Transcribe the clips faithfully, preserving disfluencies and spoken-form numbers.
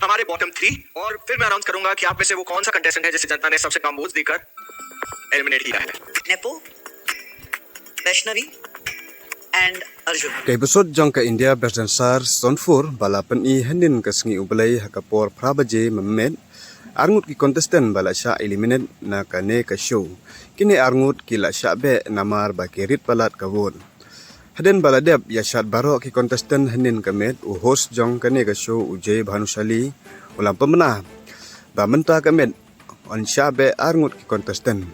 हमारे बॉटम थ्री, और फिर मैं अनाउंस करूंगा कि आप में से वो कौन सा कंटेस्टेंट है जिसे जनता ने सबसे कम वोट्स देकर एलिमिनेट किया है। नेपो, वैष्णवी एंड अर्जुन। Ka episode jong ka India Best Dancer Season four ba la pyni hynnin ka sngi U Blei ha ka por phra baje mynmiet. Arngut ki contestant ba la shah eliminate na kane ka show. Kine arngut ki la shah beh namar ba ki rit palat ka vote. Hadien ba la dep ïa shad baroh ki contestant hynnin ka miet, u host jong kane ka show, u Jay Bhanushali, u la pynbna ba mynta ka miet yn shah beh arngut ki contestant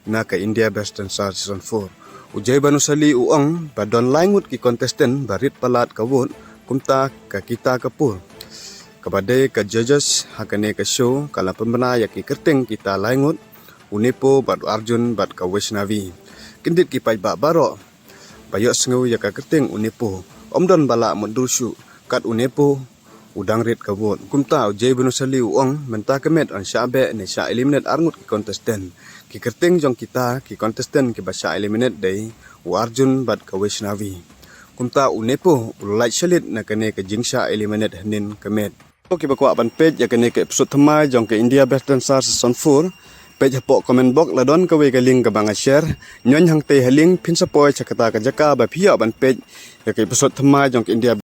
na ka India Best Dancer Season four. U Jay Bhanushali u ong ba don lai ngut ki contestant ba rit palat ka vote, kumta ka Kita Kapoor, kaba dei ka judges ha kane ka show, ka la pynbna ïa ki kyrteng kita lai ngut, u Nepo bad u Arjun bad ka Vaishnavi. Kyndit ki paidbah baroh ba ïohsngew ïa ka kyrteng u Nepo, ym don ba lah mutdur shuh, kat u Nepo u dang rit ka vote. Kumta u Jay Bhanushali u ong mynta ka miet yn shah beh ne shah eliminate arngut ki contestant. Ki kyrteng jong kita ki contestant kiba shah eliminate dei u Arjun bad ka Vaishnavi. Kumta u Nepo u la lait shalit na kane ka jingshah eliminate hynnin ka miet. Kiba kwah ban peit ïa kane ka episode thymmai jong ka India Best Dancer Season four, peit hapoh comment box la don kawei ka link kaba nga share. Ñion hangtei ha link phin sa poi sha kata ka jaka ba phi ïoh ban peit ïa ka episode thymmai jong ka India